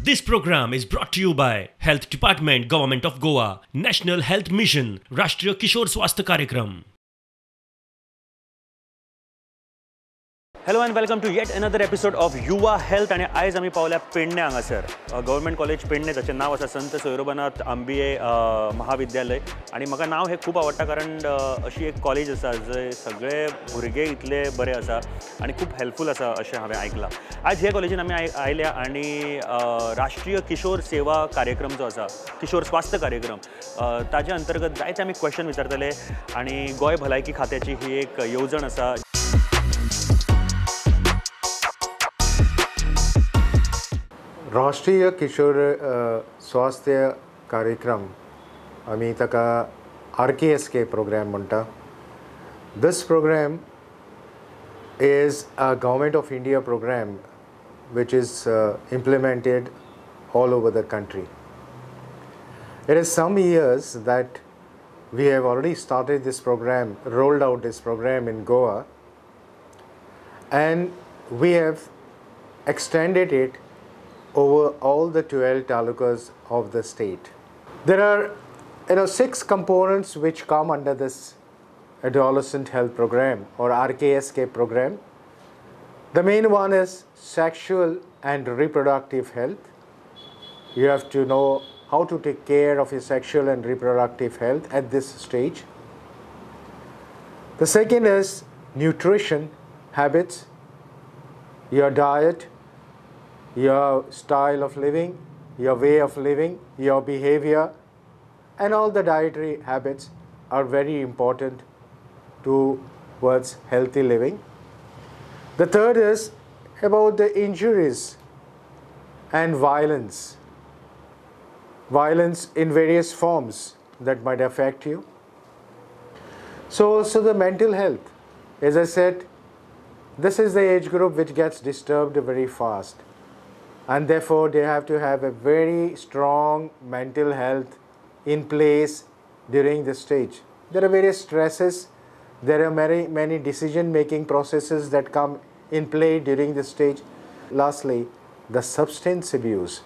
This program is brought to you by Health Department, Government of Goa, National Health Mission, Rashtriya Kishore Swasthya Karyakram. Hello and welcome to yet another episode of Yuva Health. आनी आयज आमी पावल्या पेडणे हांगासर, government college Pedne, जाचें नांव आसा संत सोयरोबानाथ आंबिये महाविद्यालय. आनी म्हाका नांव हें खूब आवडटा कारण अशी एक कॉलेज आसा जंय सगळे भुरगे इतले बरे आसा आनी खूब हेल्पफूल आसा अशें हांवें आयकलां. आयज हे कॉलेजीन आमी आयल्या आनी राष्ट्रीय किशोर सेवा कार्यक्रम जो आसा, किशोर स्वास्थ्य कार्यक्रम, ताजे अंतर्गत जायते आमी क्वेश्चन विचारतले आनी गोंय भलायकी खात्याची ही एक येवजण आसा. राष्ट्रीय किशोर स्वास्थ्य कार्यक्रम आमी ताका RKSK programme म्हणटा. This program is a government of India program which is implemented all over the country. It is some years that we have already started this program, rolled out this program in Goa, and we have extended it over all the 12 talukas of the state. There are, 6 components which come under this adolescent health program or RKSK program. The main one is sexual and reproductive health. You have to know how to take care of your sexual and reproductive health at this stage. The second is nutrition habits, your diet, your style of living, your way of living, your behavior, and all the dietary habits are very important towards healthy living. The third is about the injuries and violence. Violence in various forms that might affect you. So also the mental health. As I said, this is the age group which gets disturbed very fast, and therefore they have to have a very strong mental health in place during this stage. There are various stresses, there are many, many decision-making processes that come in play during this stage. Lastly, the substance abuse.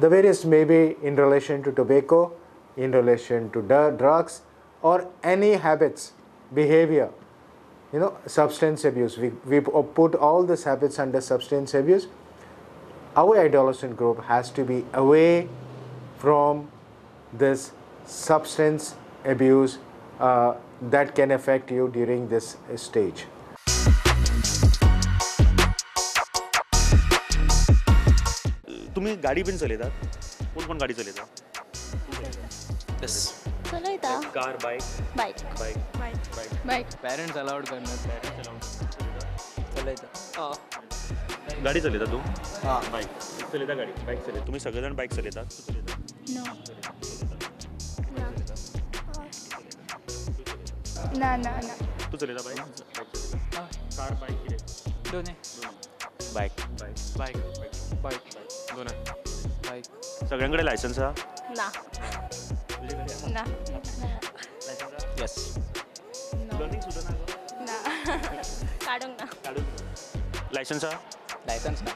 The various may be in relation to tobacco, in relation to drugs, or any habits, behavior, substance abuse. We put all these habits under substance abuse. Our adolescent group has to be away from this substance abuse that can affect you during this stage. तुम्ही गाडी पण चलयतात? कोण कोण गाडी चलयता? Yes. चलयता. Car, bike? Bike. Bike. Bike. Bike. Bike. Parents allowed करनात. Parents allowed. चलयता. गाडी चलयता तूं? हां. बाईक चलयता गाडी, बाईक चलयता. तुमी सगळे जाण बाईक चलयतात? नो. ना ना ना. तूं चलयता बाईक? बाईक चलयता. कार, बाईक कितें? दोनूय. बाईक. बाईक. बाईक. बाईक. दोनूय. बाईक. सगळ्यां कडेन लायसन्स आसा? ना. ना. येस. लर्निंग सुद्दां ना गो? ना. काडूंक ना. काडूंक. लायसन्स आसा? लायसन्स ना.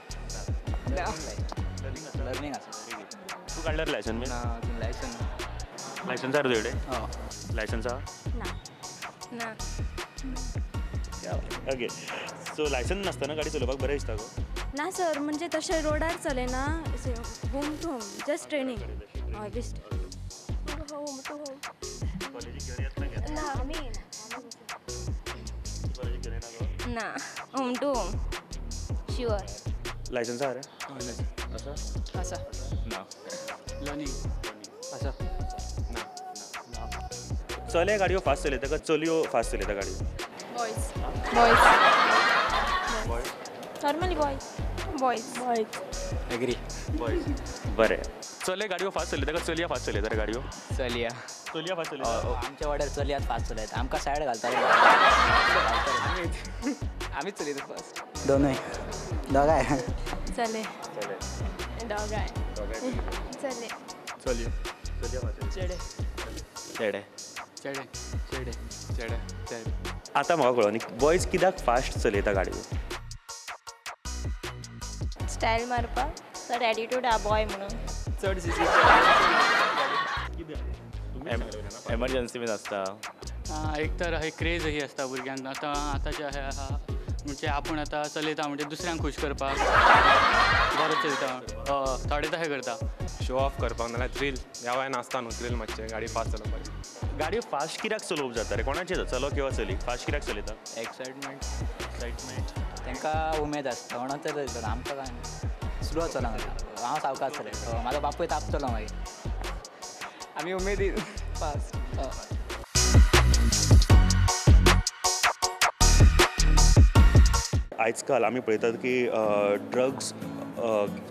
लर्निंग आसा. लर्निंग आसा. तूं काडल्यार लायसन बी? ना, अजून लायसन. लायसन्स आसा तुजे कडेन? हय. लायसन्स आसा? ना. ना. ओके. सो लायसन नासतना गाडी चलोवपाक बरें दिसता गो? ना सर, म्हणजे तशें रोडार चलयना, home to home, just training. हय, बेश्ट होम टू होम. कॉलेजीक घेवन येतना घेता? ना, आमी कॉलेजीक घेवन येना गो? ना, home to home sure. Licence आसा रे? हय. आसा? आसा. ना. लर्निंग आसा. ना. चले गाडयो फास्ट चलयता काय चलयो फास्ट चलयता गाडयो? Boys. Boys. Boys. Normally boys. Boys. Boys. Agree. Boys. बरें. चले गाडयो फास्ट चलयता काय चलया फास्ट चलयता रे गाडयो? चलया. चलया फास्ट चलयता. आमच्या वाड्यार चलयात फास्ट चलयता, आमकां सायड घालता. आमीच चलयता फास्ट. दोनूय. दोगांय. चले. चले. दोगांय. चले. चलयो. चलया फास्ट. चेडे. चेडे. चेडे. चेडे. चेडे. चेडे. आतां म्हाका कळ्ळो न्ही, बॉयज कित्याक फास्ट चलयता गाडयो? स्टायल मारपाक. चड एटिट्यूड आहा बॉय म्हणून. चड सीसी एमर्जन्सी बीन आसता. एक तर हे क्रेज ही आसता भुरग्यांक आतां आतांचे हे आहा म्हणजे आपूण आतां चलयता म्हणजे दुसऱ्यांक खूश करपाक बरो चलयता थोडे तशें करता. शो ऑफ करपाक नाल्यार थ्रील ह्या वयान आसता न्हू थ्रील मातशें गाडी फास्ट चलोवपाची. गाडी फास्ट कित्याक चलोवप जाता रे? कोणाचें चलो किंवा चली फास्ट कित्याक चलयता? एक्सायटमेंट. एक्सायटमेंट. तांकां उमेद आसता म्हणून चलयता. आमकां कांय ना, स्लो चलोवंक जाता. हांव सावकाश चलयता, म्हाजो बापूय तापतलो मागीर. आमी उमेदीन फास्ट. आजकाल आमी पळयतात की ड्रग्स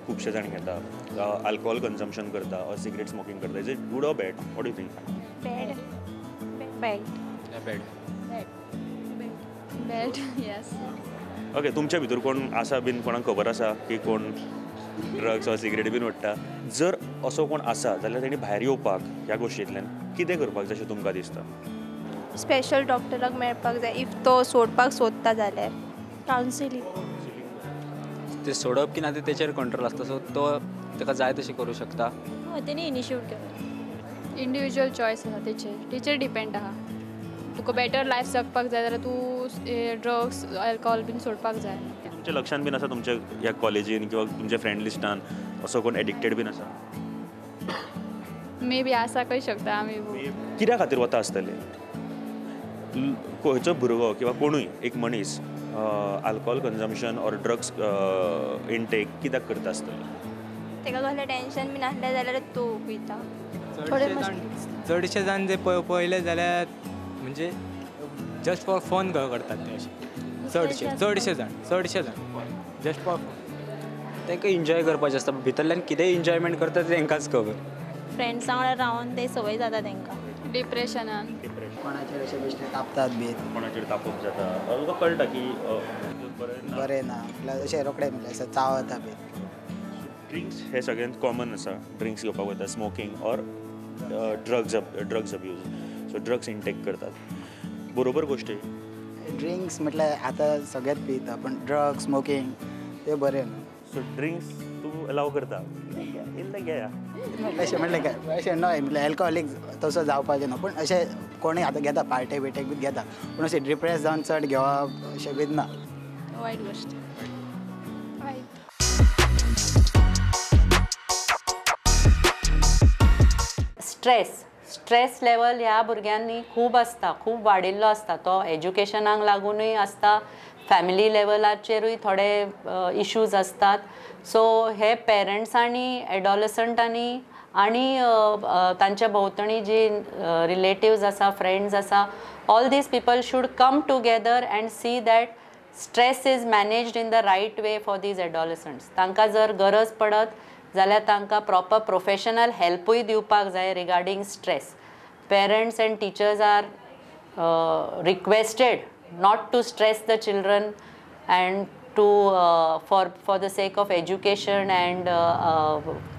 खुबशे जाण घेता, अल्कोहोल कन्जम्पशन करता ऑर सिगरेट स्मोकिंग करता. Is it good or bad? What do you think? Bad. Bad. Bad. Bad. Yes. Okay, तुमच्या भितर कोण आसा बीन कोणाक खबर आसा की कोण ड्रग्स ऑर सिगरेट बीन ओडटा? जर असो कोण आसा जाल्यार तेणी भायर येवपाक ह्या गोश्टींतल्यान कितें करपाक जाय अशें तुमकां दिसता? स्पेशल डॉक्टराक मेळपाक जाय if तो सोडपाक सोदता जाल्यार. कावन्सिलींग. ते सोडप की ना ते तेचेर कंट्रोल आसता, सो तो ताका जाय तशें करूं शकता. हय, तेणी इनिशिएट घेवप. इंडिविज्युअल चॉयस आसा तेचेर, तेचेर डिपेंड आहा. तुका बेटर लायफ जगपाक जाय जाल्यार तूं ड्रग्स अल्कोहोल बीन सोडपाक जाय. तुमच्या लक्षांत बीन आसा तुमच्या ह्या कॉलेजीन किंवा तुमच्या फ्रेंड लिस्टान असो कोण एडिक्टेड बीन आसा? मे बी आसा खंय शकता आमी. कित्या खातीर वता आसतले खंयचो भुरगो किंवा कोणूय एक मनीस alcohol consumption or drugs intake कित्याक करता आसतले? ताका कसलें टेन्शन बीन आसलें जाल्यार तो वयता. चडशे जाण जे पळयले जाल्यार म्हणजे जस्ट फॉर फन करतात ते अशे चडशे चडशे जाण चडशे जाण जस्ट फॉर फन. तांकां एन्जॉय करपाचें आसता, भितरल्यान कितें एन्जॉयमेंट करता तें तांकांच खबर. फ्रेंड्सां वांगडा रावन ते संवय जाता तांकां. डिप्रेशनान कोणाचेर अशें बेश्टें तापतात बी, कोणाचेर तापप जाता, तुका कळटा की बरें ना म्हटल्यार अशें रोखडें म्हटल्यार अशें चावता बी. ड्रिंक्स हे सगळ्यांत कॉमन आसा, ड्रिंक्स घेवपाक वता, smoking or drugs abuse. So drugs intake करतात, बरोबर गोश्ट. ड्रिंक्स म्हटल्यार आतां सगळेच पिता, पण ड्रग्स स्मोकींग ते बरें न्हू. सो ड्रिंक्स तूं अलाव करता? इल्लें घेया अशें म्हटल्यार काय अशें न्हय म्हटल्यार अल्कोहोलीक तसो जावपाचें न्हू, पूण अशें कोणूय आतां घेता पार्टे बिटेक बी घेता, पूण अशें डिप्रेस जावन चड घेवप अशें बी ना. वायट गोश्ट. स्ट्रेस, स्ट्रेस लेवल ह्या भुरग्यांनी खूब आसता, खूब वाडिल्लो आसता. तो एज्युकेशनाक लागूनय आसता, फॅमिली लेवलाचेरूय थोडे इश्यूज आसतात. सो हे पेरंट्सांनी एडोलसंटांनी आनी तांच्या भोंवतणी जी रिलेटिव्ज आसा, फ्रेंड्स आसा, all these people should come together and see that stress is managed in the right way for these adolescents. तांकां जर गरज पडत जाल्यार तांकां प्रॉपर प्रोफेशनल हेल्पूय दिवपाक जाय regarding stress. Parents and teachers are requested not to stress the children and to for the sake of education and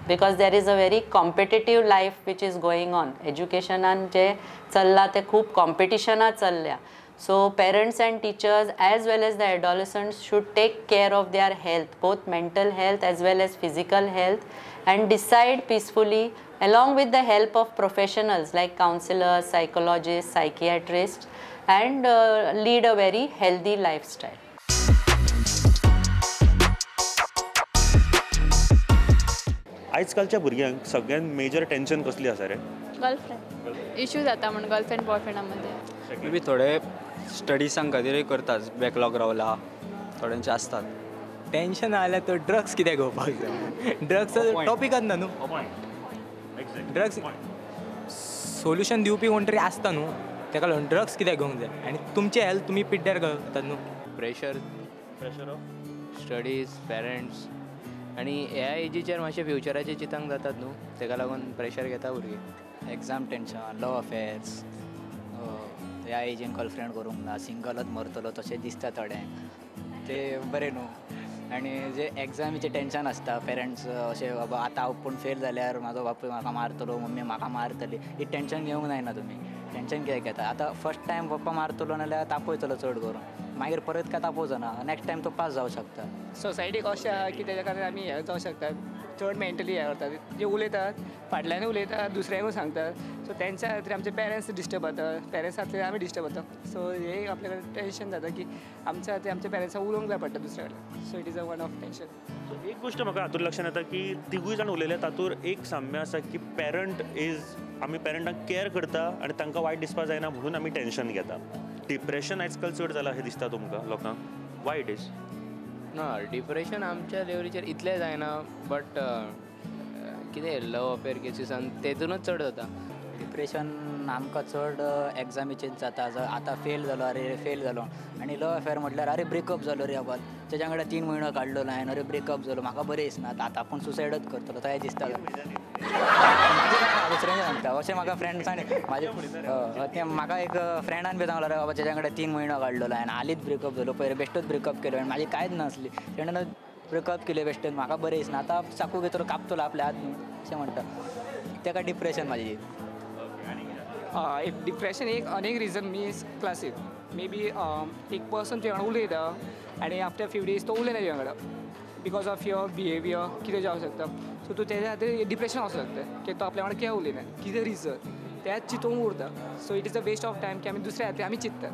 because there is a very competitive life which is going on. एज्युकेशनान जे चल्लां तें खूब कॉम्पिटिशनां चल्ल्या. So parents and teachers as well as the adolescents should take care of their health, both mental health as well as physical health, and decide peacefully along with the help of professionals like counselors, psychologists, psychiatrists, and lead a very healthy lifestyle. आजकालच्या भुरग्यांक सगळ्यांत major tension कसली आसा रे? Girlfriend issue जाता म्हणून girlfriend बॉयफ्रेंडा मदें. May be थोडे स्टडिजां खातीरूय करतात, बॅकलॉग रावला थोड्यांचे आसतात. टेन्शन आल्यार तर ड्रग्स कित्याक घेवपाक जाय? ड्रग्स टॉपिकच ना न्हू. ड्रग्स सोल्युशन दिवपी कोण तरी आसता न्हू, ताका लागून ड्रग्स कित्याक घेवंक जाय? आनी तुमचें हेल्थ तुमी पिड्ड्यार करतात न्हू. प्रेशर, प्रेशर स्टडीज, पेरंट्स आनी ह्या एजीचेर मातशें फ्युचराचें चिंतूंक जातात न्हू, ताका लागून प्रेशर घेता भुरगीं. एग्जाम टेन्शन, लव अफेयर्स, ह्या एजीन गर्लफ्रेंड करूंक ना, सिंगलच मरतलो तशें दिसता थोड्यांक, ते बरें न्हू. आनी जे एग्जामीचें टेन्शन आसता पेरंट्स अशें बाबा आतां हांव पूण फेल जाल्यार म्हाजो बापूय म्हाका मारतलो, मम्मी म्हाका मारतली, ही टेन्शन घेवंक जायना. तुमी टेन्शन कित्याक घेता? आतां फर्स्ट टायम पप्पा मारतलो नाल्यार तापयतलो चड करून, मागीर परत काय तापोवचो ना, नेक्स्ट टायम तो पास जावंक शकता. सोसायटीक अशें आहा की तेज्या कारणान आमी हें जावंक शकतात, चड मेंटली हें करतात, जे उलयतात फाटल्यान उलयतात, दुसऱ्यांकूय सांगतात. सो तेंच्या खातीर आमचे पेरंट्स डिस्टर्ब जाता, पेरंट्स खातीर आमी डिस्टर्ब जाता. सो हे आपल्या कडेन टेंशन जाता की आमच्या खातीर आमच्या पेरंट्सांक उलोवंक जाय पडटा दुसऱ्या कडेन. So it is a one of tension. एक गोश्ट म्हाका हातूंत लक्षांत येता की तिगूय जाण उलयले तातूंत एक साम्य आसा की पेरंट is, आमी पेरंटांक कॅर करता आनी तांकां वायट दिसपाक जायना म्हणून आमी टेंशन घेता. डिप्रेशन आयज काल चड जालां अशें दिसता तुमकां लोकांक? Why it is? ना, डिप्रेशन आमच्या लेवलीचेर इतलें जायना, बट कितें लव अफेअर केसीसान तेतूनच चड जाता. डिप्रेशन आमकां चड एग्जामीचेर जाता. आतां फेल जालो, अरे फेल जालो, आनी लव अफेअर म्हटल्यार अरे ब्रेकअप जालो रे बाबा, तेज्या वांगडा 3 म्हयनो काडलो हांवें, अरे ब्रेकअप जालो, म्हाका बरें दिसना, आतां आपूण सुसायडच करतलो तशें दिसता. दुसऱ्यांचें सांगता अशें म्हाका फ्रेंड्सान म्हाजे तें म्हाका एक फ्रेंडान बी सांगलो, अरे बाबा तेज्या वांगडा 3 म्हयनो काडलेलो हांवें, हालींच ब्रेकअप जालो, पयर बेश्टोच ब्रेकअप केलो आनी म्हाजी कांयच नासली, तेणें ब्रेकअप केलें बेश्टेन, म्हाका बरें दिसना, आतां चाकू घेतलो कापतलो आपल्या हात न्हू अशें म्हणटा. तेका डिप्रेशन म्हाजी. एक डिप्रेशन एक अनेक reason means classic may be एक पर्सन तुज्या वांगडा उलयता आनी आफ्टर फ्यू डेज तो उलयना तुज्या वांगडा because of your behaviour कितें जावंक शकता. सो तूं तेज्या खातीर डिप्रेशन वचूंक शकता की तो आपल्या वांगडा कित्याक उलयना, कितें रिजन, तेंच चिंतूंक उरता. So it is a waste of time की आमी दुसऱ्या खातीर आमी चिंततात.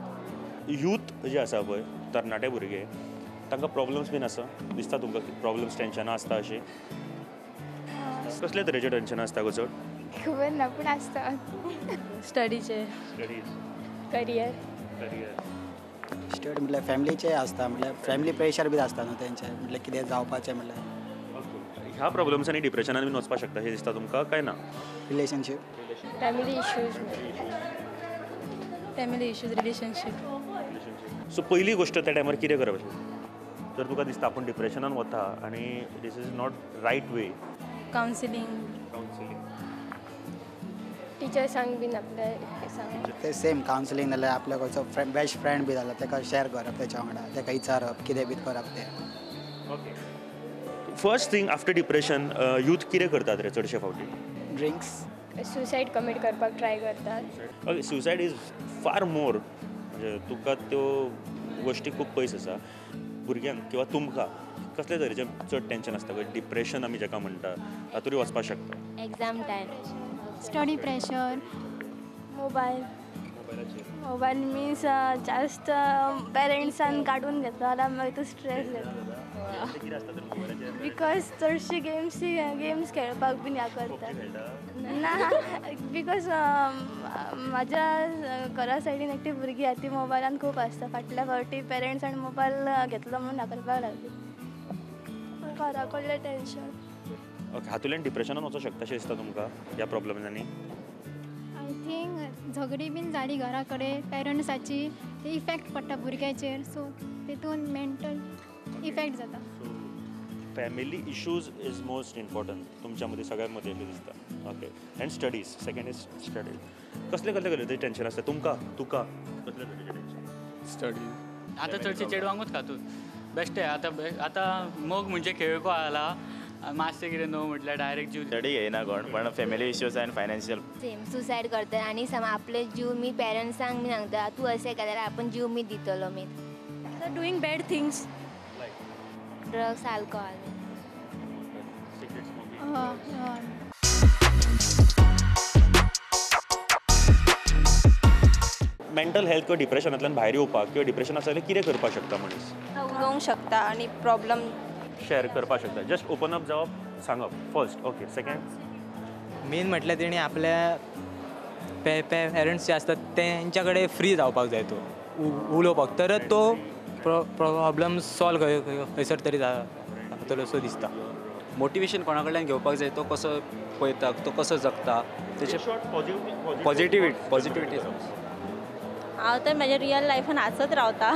यूथ जे आसा पळय, तरणाटे भुरगे, तांकां प्रॉब्लम्स बीन आसा दिसता तुमकां? प्रॉब्लम्स टेंशनां आसता अशीं कसले तरेचें टेंशनां आसता गो चड? खबर ना पूण आसता. स्टडीचे, स्टडीज, करियर, स्टडी म्हटल्यार फॅमिलीचें आसता, म्हटल्यार फॅमिली प्रेशर बी आसता न्हू तेंचें, म्हटल्यार कितें जावपाचें म्हटल्यार. ह्या प्रॉब्लम्सांनी डिप्रेशनान बीन वचपाक शकता अशें दिसता तुमकां काय ना? Relationship, family issues, family issues, relationship. So पयली गोश्ट त्या टायमार कितें करप अशें जर तुका दिसता आपूण डिप्रेशनान वता आनी this is not right way? Counselling, counselling, टिचर्सांक बीन आपल्या सांग ते सेम कावन्सिलींग, जाल्यार आपल्या खंयचो बेस्ट फ्रेंड बी जाल्यार तेका शेअर करप, तेच्या वांगडा तेका विचारप कितें बी करप तें. Okay, first thing after depression youth कितें करतात रे चडशे फावटी? ड्रिंक्स, सुसायड कमीट करपाक ट्राय करतात. Okay, suicide is far more, म्हणजे तुका त्यो गोश्टी खूब पयस आसा. भुरग्यांक किंवा तुमकां कसले तरेचें चड टेंशन आसता? डिप्रेशन आमी जाका म्हणटा तातूंत वचपाक शकता. Exam time, study pressure, mobile. Mobile means जास्त पेरंट्सान काडून घेतलो जाल्यार मागीर तूं स्ट्रेस जाता. Because चडशी गेम्स खेळपाक बीन ह्या करता ना, because म्हाज्या घरा सायडीन एकटी भुरगीं आहा ती मोबायलान खूब आसता. फाटल्या फावटी पेरंट्सान मोबायल घेतलो म्हणून ह्या करपाक लागली. घरा कडलें टेंशन. ओके, हातूंतल्यान डिप्रेशनान वचूंक शकता अशें दिसता तुमकां ह्या प्रॉब्लम्सांनी? I think झगडी बीन जाली घरा कडेन पेरंट्साची, ते इफेक्ट पडटा भुरग्याचेर, सो तितून मेंटल इफेक्ट जाता. Family issues is most important तुमच्या मदीं सगळ्यां मदीं अशें दिसता. Okay, and studies, second is studies. कसले कसले तरेचें टेंशन आसता तुमकां, तुका कसले तरेचें टेंशन? स्टडीज आतां चडशे चेडवांकूच खातूत बेश्टे. आतां आतां मोग म्हणजे खेळको आला मातशें कितें न्हू म्हटल्यार डायरेक्ट जीव. स्टडी घेयना कोण, पण फॅमिली इश्यूज आनी फायनान्शियल. सेम सुसायड करतात आनी सम आपले जीव मी पेरंट्सांक मी सांगता तूं अशें केल्यार आपण जीव मी दितलो मी. Doing bad things, drugs, alcohol. Mental health किंवा डिप्रेशनांतल्यान भायर येवपाक किंवा डिप्रेशन आसा जाल्यार कितें करपाक शकता मनीस? उलोवंक शकता आनी प्रॉब्लम शेअर करपाक शकता. जस्ट ओपन अप जावप, सांगप फर्स्ट. ओके, सेकंड मेन म्हटल्यार तेणी आपल्या पेरंट्स जे आसतात तेंच्या कडेन फ्री जावपाक जाय, तो उलोवपाक, तरच तो प्रॉब्लम सॉल्व खंयसर तरी जातलो असो दिसता. मोटिवेशन कोणा कडल्यान घेवपाक जाय, तो कसो पळयता, तो कसो जगता, तेचे पॉझिटिव्हिटी. हांव तर म्हज्या रियल लायफान हांसत रावता,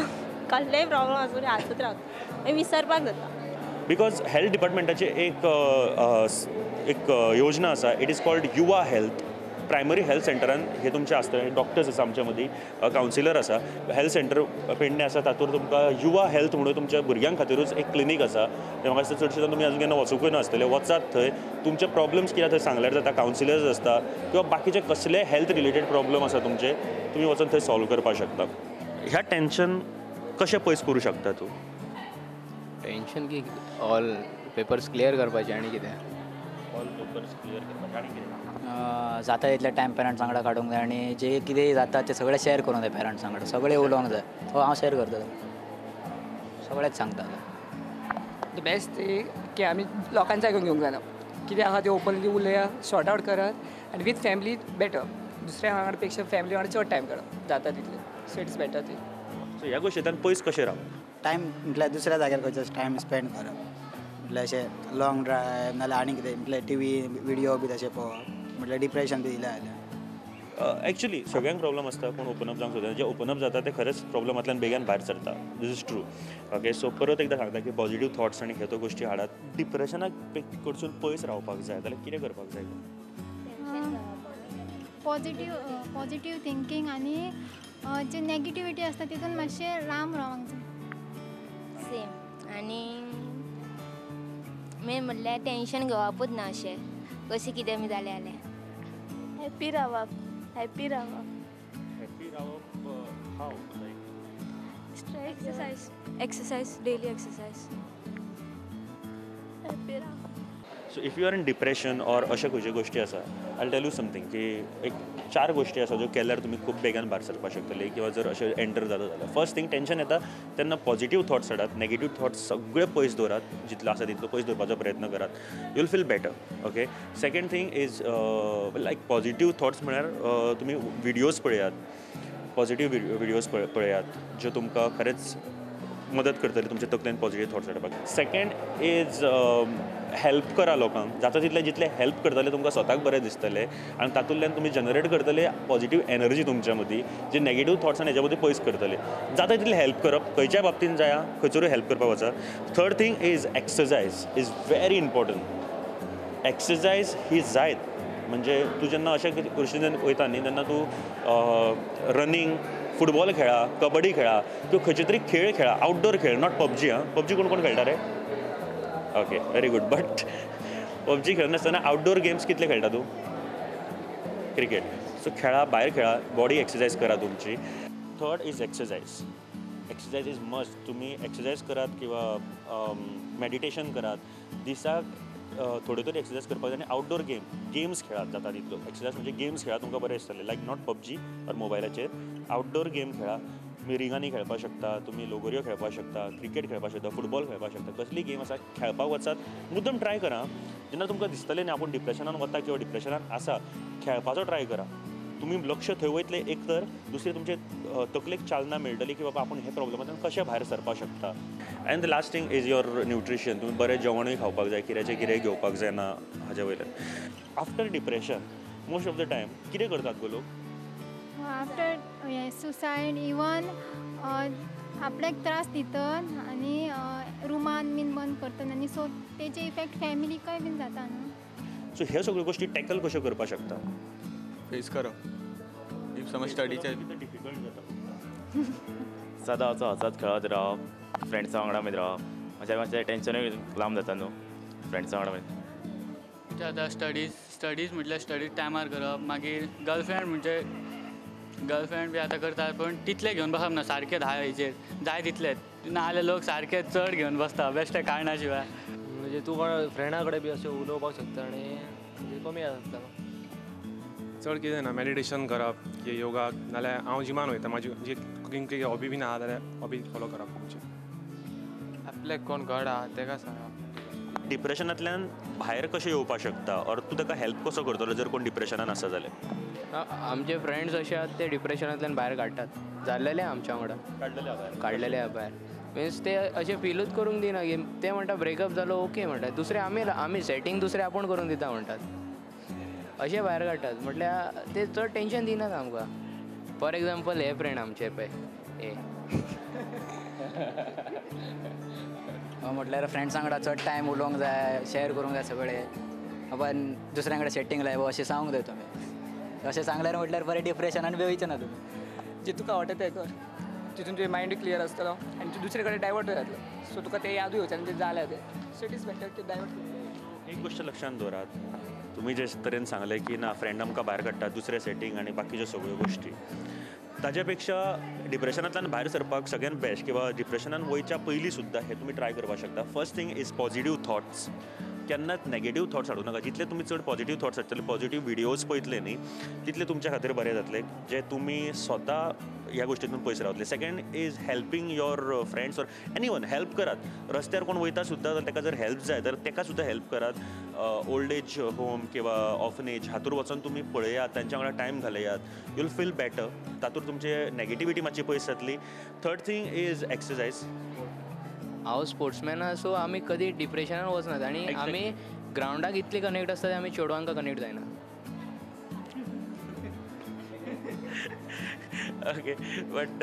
कसलेय प्रॉब्लम आसूं हांसत रावता, विसरपाक जाता. Because health डिपार्टमेंटाची एक एक योजना आसा, it is called Yuva health. Primary health सेंटरान हे तुमचें आसतलें, डॉक्टर्स आसा आमच्या मदीं, कावन्सिलर आसा. हेल्थ सेंटर पेडणे आसा, तातूंत तुमकां युवा हेल्थ म्हणून तुमच्या भुरग्यां खातीरूच एक क्लिनीक आसा. तें म्हाका दिसता चडशें तुमी अजून केन्ना वचुंकूय नासतले. वचात थंय, तुमचे प्रॉब्लम्स कितें थंय सांगल्यार जाता, कावन्सिलर्स आसता किंवा बाकीचे कसले हेल्थ रिलेटेड प्रॉब्लम आसा तुमचे, तुमी वचून थंय सॉल्व करपाक शकता. ह्या टेंशन कशें पयस करूं शकता तूं? टेंशन की ऑल पेपर्स क्लियर करपाचे आनी कितें. ऑल पेपर्स क्लियर करपाक आनी कितें जाता तितले टायम पेरंट्सां वांगडा काडूंक जाय आनी जे कितें जाता तें सगळें शेअर करूंक जाय पेरंट्सां वांगडा, सगळें उलोवंक जाय. हो हांव शेअर करतलो, सगळेंच सांगता. The best thing की आमी लोकांचें आयकून घेवंक जायना, कितें आसा तें ओपनली उलया, सॉर्ट आवट करात आनी विथ फॅमिली बेटर. दुसऱ्या वांगडा पेक्षा फॅमिली वांगडा चड टायम काडप जाता तितलें, सो it's better ती. सो ह्या गोश्टींतल्यान पयस कशें रावप? टायम म्हटल्यार दुसऱ्या जाग्यार खंयचो टायम स्पेंड करप, म्हटल्यार अशें लॉंग ड्रायव नाल्यार आनी कितें, म्हटल्यार टीव्ही व्हिडियो बी तशें पळोवप, म्हटल्यार डिप्रेशन बी दिलें जाल्यार. एक्चुली सगळ्यांक प्रॉब्लम आसता, कोण ओपन अप जावंक सोदना. जे ओपन अप जाता ते खरेंच प्रॉब्लमांतल्यान बेगान भायर सरता. This is true. Okay, so परत एकदां सांगता की पॉझिटिव्ह थॉट्स आनी ह्यो गोश्टी हाडात. डिप्रेशनाक कडसून पयस रावपाक जाय जाल्यार कितें करपाक जाय? पॉझिटिव्ह थिंकींग आनी जे नेगेटिविटी आसता तितून मातशें लांब रावंक जाय. सेम. आनी मेन म्हणल्यार टेंशन घेवपूच ना, अशें कशें कितें बी जालें जाल्यार हॅप्पी रावप. हॅप्पी रावप. हॅप्पी रावप हाव? Like exercise, exercise, daily exercise. Happy रावप. So if you are in depression or अशा खंयच्यो गोश्टी आसा, I tell you something की एक 4 गोश्टी आसा ज्यो केल्यार तुमी खूब बेगान भायर सरपाक शकतले किंवा जर अशें एंटर जाता जाल्यार. फर्स्ट थिंग, टेंशन येता तेन्ना पॉझिटिव्ह थॉट्स हाडात, नेगेटिव्ह थॉट्स सगळे पयस दवरात, जितलो आसा तितलो पयस दवरपाचो प्रयत्न करात, you will feel better. Okay, second thing is like positive thoughts म्हळ्यार तुमी विडियोज पळयात, पॉझिटिव्ह विडियोज पळयात ज्यो तुमकां खरेंच मदत करतली तुमच्या तकलेन पॉझिटिव्ह थॉट्स हाडपाक. सेकंड is help करा लोकांक, जाता तितलें जितलें हेल्प करतले तुमकां स्वताक बरें दिसतलें आनी तातूंतल्यान तुमी जनरेट करतले पॉझिटिव्ह एनर्जी तुमच्या मदीं, जे नेगेटिव्ह थॉट्स आनी हेच्या मदीं पयस करतले. जाता तितलें हेल्प करप, खंयच्याय बाबतीन जाया खंयसरूय हेल्प करपाक वचा. Third thing is exercise is very important. Exercise ही जायत म्हणजे तूं जेन्ना अशें गोश्टीन वयता न्ही तेन्ना तूं रनींग, फुटबॉल खेळा, कबड्डी खेळा किंवा खंयचे तरी खेळ खेळा, आउटडोर खेळ, not PUBG. आं, पबजी कोण कोण खेळटा रे? Okay, very good. But PUBG खेळनासतना outdoor games कितले खेळटा तूं? क्रिकेट. सो खेळा, भायर खेळा, बॉडी एक्सरसायज करा तुमची. Third is exercise. Exercise is must. तुमी एक्सरसायज करात किंवा मेडिटेशन करात, दिसाक थोड्यो तरी एक्सरसायज करपाक जाय आनी आउटडोर गेम्स खेळात जाता तितलो. एक्सरसायज म्हणजे गेम्स खेळात, तुमकां बरें दिसतलें. लायक not PUBG or मोबायलाचेर आउटडोर गेम खेळा. मिरिंगांनी खेळपाक शकता तुमी, लोगोऱ्यो खेळपाक शकता, क्रिकेट खेळपाक शकता, फुटबॉल खेळपाक शकता. कसली गेम आसा खेळपाक वचात, मुद्दम ट्राय करा. जेन्ना तुमकां दिसतलें न्ही आपूण डिप्रेशनान वता किंवा डिप्रेशनान आसा, खेळपाचो ट्राय करा. तुमी लक्ष थंय वयतले एक तर, दुसरें तुमचे तकलेक चालना मेळटली की बाबा आपूण हे प्रॉब्लमांतल्यान कशें भायर सरपाक शकता. And the last thing is your nutrition. तुमी बरें जेवणूय खावपाक जाय, कित्याचें कितें घेवपाक जायना हाजे वयल्यान. After depression most of the time कितें करतात गो लोक? आफ्टर सुसायड इवन आपल्याक त्रास दितात आनी रुमान बीन बंद करतात आनी सो तेजे इफेक्ट फॅमिलीकय बीन जाता न्हू. सो ह्यो सगळ्यो गोश्टी टॅकल कश्यो करपाक शकता? फेस करप if समज स्टडीचे डिफिकल्ट जाता. सदां असो हसत खेळत रावप, फ्रेंड्सां वांगडा मागीर रावप, मातशें मातशें टेंशनूय लांब जाता न्हू फ्रेंड्सां वांगडा मागीर. आतां स्टडीज म्हटल्यार स्टडीज टायमार करप. मागीर गर्लफ्रेंड म्हणजे गर्लफ्रेंड बी आतां करतात पूण तितले घेवन बसप ना, सारके 10 हेचेर जाय तितलेच, ना जाल्यार लोक सारके चड घेवन बसता बेश्टे कारणा शिवाय. म्हणजे तूं कोणा फ्रेंडा कडेन बी अशें उलोवपाक शकता आनी म्हणजे कमी आसता. चड कितें ना, मेडिटेशन करप, योगा, नाल्यार हांव जिमान वयता, म्हाजी जी कुकींग हॉबी बी ना जाल्यार हॉबी फॉलो करप आमची. आपल्याक कोण गड आहा तेका सांगप. डिप्रेशनांतल्यान भायर कशें येवपाक शकता ऑर तूं ताका हेल्प कसो करतलो जर कोण डिप्रेशनान आसा जाल्यार? आमचे फ्रेंड्स अशे आहात ते डिप्रेशनांतल्यान भायर काडटात, जाल्लेले आमच्या वांगडा काडलेले आहा भायर. मिन्स ते अशें फिलूच करूंक दिना की ते म्हणटा ब्रेकअप जालो ओके म्हणटा, दुसरे आमी सेटींग दुसरे आपूण करून दिता म्हणटात, अशें भायर काडटात. म्हटल्यार ते चड टेंशन दिनात आमकां. फॉर एग्जाम्पल हे फ्रेंड आमचे पळय हे म्हटल्यार फ्रेंड्सां वांगडा चड टायम उलोवंक जाय, शेअर करूंक जाय सगळें. आपण दुसऱ्यां कडेन सेटींग लाय अशें सांगूंक जाय तुमी. अशें सांगल्यार म्हटल्यार बरें डिप्रेशनान बी वयचें ना तुमी. जे तुका आवडटा तें कर, तितून तुजें मायंड क्लियर आसतलो आनी तूं दुसरे कडेन डायवर्ट जातलो, सो तुका तें यादूय येवचें आनी तें जालें तें. सो it is better की डायवर्ट. एक गोश्ट लक्षांत दवरात, तुमी जे तरेन सांगलें की ना फ्रेंड आमकां भायर काडटा दुसरें सेटींग आनी बाकीच्यो सगळ्यो गोश्टी, ताज्या पेक्षा डिप्रेशनांतल्यान भायर सरपाक सगळ्यान बेस्ट किंवा डिप्रेशनान वयच्या पयलीं सुद्दां हें तुमी ट्राय करपाक शकता. First thing is positive thoughts. केन्नाच नेगेटीव थॉट्स हाडूं नाका. जितले तुमी चड पॉझिटीव थॉट्स हाडटले, पॉझिटीव व्हिडियोज पळयतले न्ही, तितले तुमच्या खातीर बरें जातलें, जे तुमी स्वता ह्या गोष्टीतून पयस रावतले. Second is helping your friends or anyone. Help करात. रस्त्यार कोण वयता सुद्दां जाल्यार ताका जर हेल्प जाय तर ताका सुद्दां हेल्प करात. ओल्ड एज होम किंवा ऑर्फनेज हातूर वचून तुमी पळयात, तांच्या वांगडा time घालयात, you will feel better. तातूंत तुमचे नेगेटिविटी मातशी पयस जातली. Third thing is exercise. हांव स्पोर्ट्समॅन आसा, सो आमी कधी डिप्रेशनान वचनात आनी आमी ग्रावंडाक इतले कनेक्ट आसता आमी चेडवांक कनेक्ट जायना. ओके, बट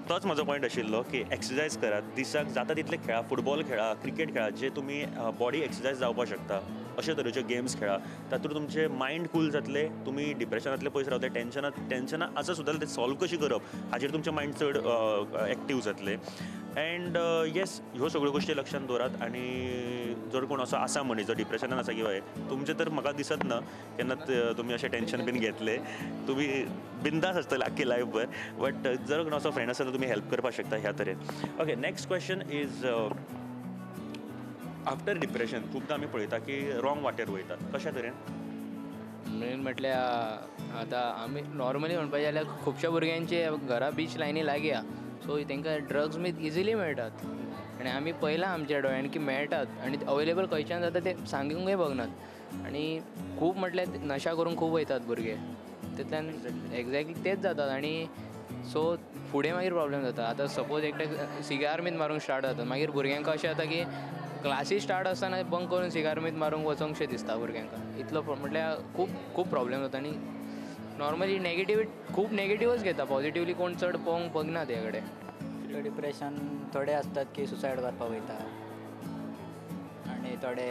तोच म्हजो पॉयंट आशिल्लो की एक्सरसायज करात, दिसाक जाता तितले खेळा, फुटबॉल खेळा, क्रिकेट खेळा, जे तुमी बॉडी एक्सरसायज जावपाक शकता अशे तरेच्यो गेम्स खेळा. तातूंत तुमचें मायंड कूल जातलें, तुमी डिप्रेशनांतले पयस रावतले, टेन्शनां आसा सुद्दां तें सॉल्व कशी करप हाजेर तुमचें मायंड चड एक्टीव जातलें. एंड येस, ह्यो सगळ्यो गोश्टी लक्षांत दवरात. आनी जर कोण असो आसा मनीस जो डिप्रेशनान आसा किंवा हें तुमचें तर म्हाका दिसत ना केन्ना तुमी अशें टेन्शन बीन घेतलें, तुमी बिंदास आसतले आख्खी लायफभर. बट जर कोण असो फ्रेंड आसा तर तुमी हेल्प करपाक शकता ह्या तरेन. Okay, next question is after depression खुबदां आमी पळयता की रॉंग वाटेर वयतात, कशा तरेन? मेन म्हटल्यार आतां आमी नॉर्मली म्हणपाचें जाल्यार खुबश्या भुरग्यांचे घरा बीच लायनी लागीं आसा, सो तांकां ड्रग्स बी इजिली मेळटात आनी आमी पळयलां आमच्या दोळ्यांनी की मेळटात आनी अवेलेबल खंयच्यान जाता ते सांगूंकय बगनात. आनी खूब म्हटल्यार नशा करूंक खूब वयतात भुरगे, तितल्यान एग्जॅक्टली तेच जातात आनी सो फुडें मागीर प्रॉब्लेम जाता. आतां सपोज एकटे सिगार बीन मारूंक स्टार्ट जाता, मागीर भुरग्यांक अशें जाता की क्लासी स्टार्ट आसतना बंक करून सिगार बीन मारूंक वचोंकशें दिसता भुरग्यांक. इतलो म्हटल्यार खूब खूब प्रॉब्लेम जाता आनी नॉर्मली नेगेटिव खूब नेगेटिवच घेता, पॉझिटिवली कोण चड पळोवंक बगना ते कडेन. डिप्रेशन थोडे असतात की सुसायड करपाक वयता आनी थोडे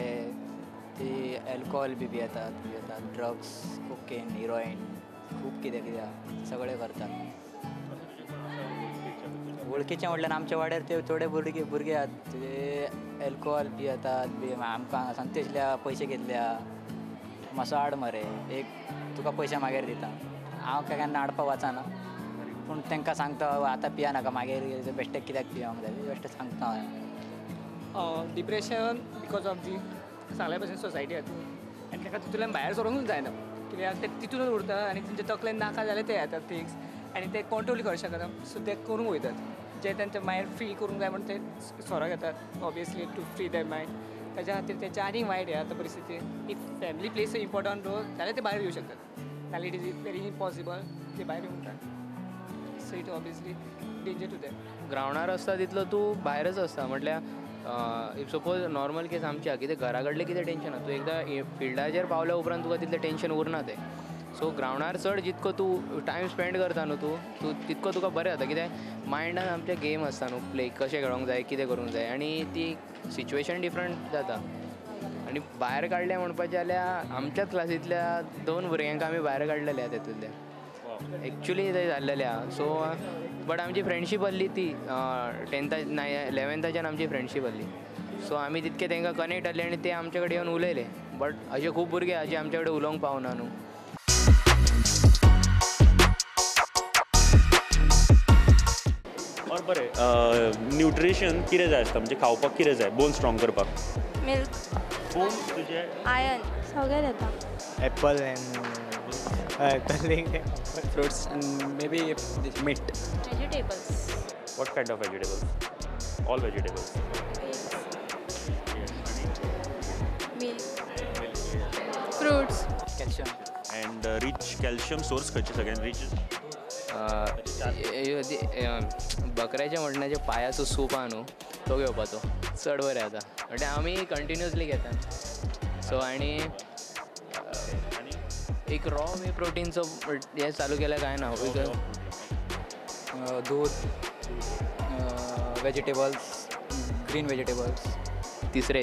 ती अल्कोहोल बी पियेतात, ड्रग्स, कोकेन, हिरोईन, खूब कितें कितें सगळें करतात. वळखीचे म्हटल्यार आमच्या वाड्यार ते थोडे भुरगे आहात ते अल्कोहोल पियेतात बी. आमकां सांगता पयशे घेतल्या मातसो आड मरे, एक तुका पयशे मागीर दिता. हांव काय केन्ना हाडपाक वचना, पूण तांकां सांगता आतां पिया नाका, मागीर बेश्टें कित्याक पियोंक जाय, बेश्टें सांगता हांव. डिप्रेशन because of the सांगल्या भशेन सोसायटी आसा आनी ताका तितूंतल्यान भायर सरूंकूच जायना, कित्याक ते तितूनच उरता आनी तेंच्या तकलेन नाका जाल्यार ते येतात थिंग्स आनी ते कंट्रोल करूंक शकना, सो ते करूंक वयतात जे तेंचे मायंड फ्री करूंक जाय म्हण ते सोरो घेतात, obviously to free their mind. ताच्या खातीर तेंचे आनीक वायट हें आतां परिस्थिती. If family plays a important role जाल्यार ते भायर येवं शकतात, नाल्यार it is very impossible ते भायर येवंक जाय. So it obviously danger to them. ग्रावंडार आसता तितलो तूं भायरच आसता, म्हटल्यार if suppose normal case आमची आहा कितें घरा कडलें कितें टेंशन आहा, तूं एकदां फिल्डाचेर पावल्या उपरांत तुका तितलें टेंशन उरना तें. सो ग्रावंडार चड जितको तूं टायम स्पेंड करता न्हू तूं तितको तुका बरें जाता, कित्याक मायंडान आमच्या गेम आसता न्हू, प्ले कशें खेळोंक जाय, कितें करूंक जाय, आनी ती सिच्युएशन डिफरंट जाता. आनी भायर काडलें म्हणपाचें जाल्यार आमच्याच क्लासींतल्या 2 भुरग्यांक आमी भायर काडलेले आहा तेतूंतल्या, एक्चुली तें जाल्लेलें आहा. सो बट आमची फ्रेंडशीप आहली ती 10th 11थाच्यान आमची फ्रेंडशीप आहली, सो आमी तितके तांकां कनेक्ट आहले आनी ते आमचे कडेन येवन उलयले. बट अशे खूब भुरगे आहा जे आमचे कडेन उलोवंक पावना न्हू. और बरें, न्यूट्रिशन कितें जाय आसता, म्हणजे खावपाक कितें जाय बोन स्ट्रॉंग करपाक? मिल्क, बोन तुजे आयर्न सगळें जाता, apple and fruits and maybe this meat, vegetables. What kind of vegetables? All vegetables. Milk, fruits, calcium and rich calcium source खंयचे सगळ्यान रिच? बकऱ्याच्या मटणाच्या पांयाचो सूप आहा न्हू तो घेवपाचो चड बरें जाता, म्हणजे आमी कंटिन्युअसली घेतात. सो आनी एक रॉ वे प्रोटीनचो हें चालू केल्यार कांय ना. दूध, वेजिटेबल्स, ग्रीन वेजिटेबल्स. तिसरे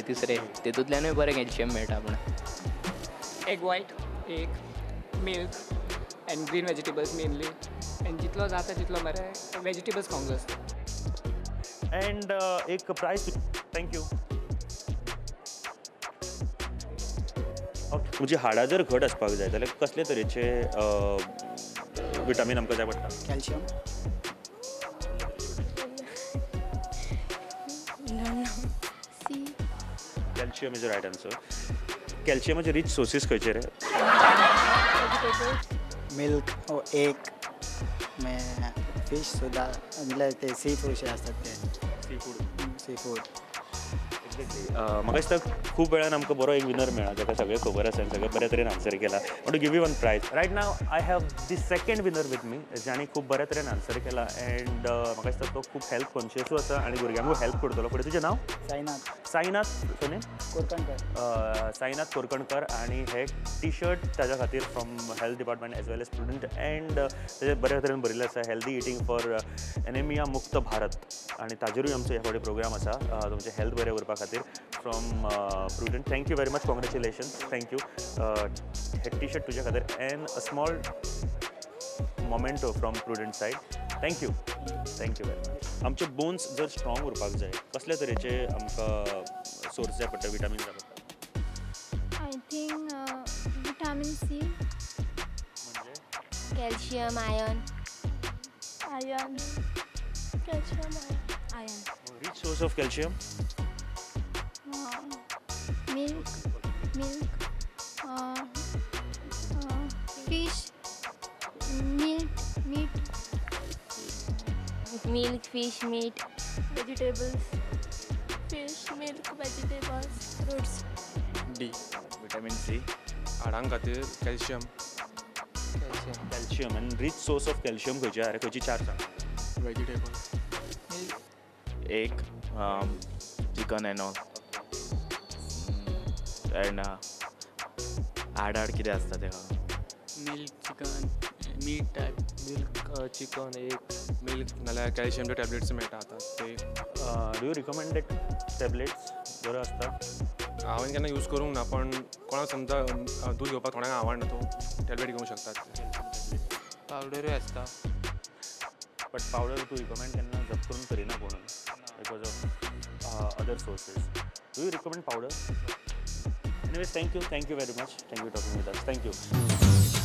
तितूंतल्यानूय बरें कॅल्शियम मेळटा आपणाक. एग वायट, एक milk and green vegetables mainly, and जितलो जाता तितलो बरें वेजिटेबल्स खावंक जाय आसता. एंड एक प्रायज, thank you. तुमची हाडां जर घट आसपाक जाय जाल्यार कसले तरेचे विटामीन आमकां जाय पडटा? Calcium, C, calcium. Calcium is right answer. कॅल्शियमाचे rich sources खंयचे रे? मिल्क, एग, फिश सुद्दां, म्हटल्यार ते सी फूड आसतात ते. Sea food. Sea food. Exactly. म्हाका दिसता खूब वेळान आमकां बरो एक विनर मेळ्ळा जाका सगळें खबर आसा आनी सगळें बऱ्या तरेन आन्सर केला. Want to give you one prize. Right now I have the second winner with me, जाणी खूब बऱ्या तरेन आन्सर केला एंड म्हाका दिसता तो खूब हेल्थ कॉन्शियसूय आसा आनी भुरग्यांकूय हेल्प करतलो. फुडें तुजें नांव? साईनाथ. साईनाथ सरनेम? कोरकणकर. साईनाथ कोरकणकर. आनी हे टी शर्ट ताज्या खातीर from health department as well as student and ताजेर बऱ्या तरेन बरयल्लें आसा हेल्दी इटींग फॉर एनेमिया मुक्त भारत. आनी ताजेरूय आमचो ह्या फावटी प्रोग्राम आसा तुमचें हेल्थ बरें उरपा खातीर from Prudent. Thank you very much, congratulations, thank you. Hey T shirt तुज्या खातीर and a small memento from Prudent side. Thank you, thank you very much. आमचे बोन्स जर स्ट्रॉंग उरपाक जाय कसल्या तरेचे आमकां सोर्स जाय पडटा, विटामीन जाय पडटा? I think vitamin C. म्हणजे calcium, iron. Iron, calcium, iron. Rich source of calcium? Milk, milk, fish, meat, meat. Milk, fish, meat. Vegetables. Fish, milk, vegetables, fruits. D, vitamin C. हाडां खातीर calcium. Calcium and rich source of calcium खंयचे आरे? खंयची चार सांग. Vegetable. एक chicken and all and हाड कितें आसता तेका? Milk, chicken, meat type. Milk, chicken, egg. Milk नाल्यार कॅल्शियमचे टॅबलेट्स मेळटा आतां ते. Do you recommended tablets बरो आसता? हांवें केन्ना यूज करूंक ना, पण कोणाक समजा दूद घेवपाक थोड्यांक आवडना तो टॅबलेट घेवंक शकतात. पावडरूय आसता. बट पावडर तूं रिकमेंड केन्ना जप करून करिना कोणून because of other sources. Do you recommend powder? Anyways, thank you very much. Thank you talking with us. Thank you.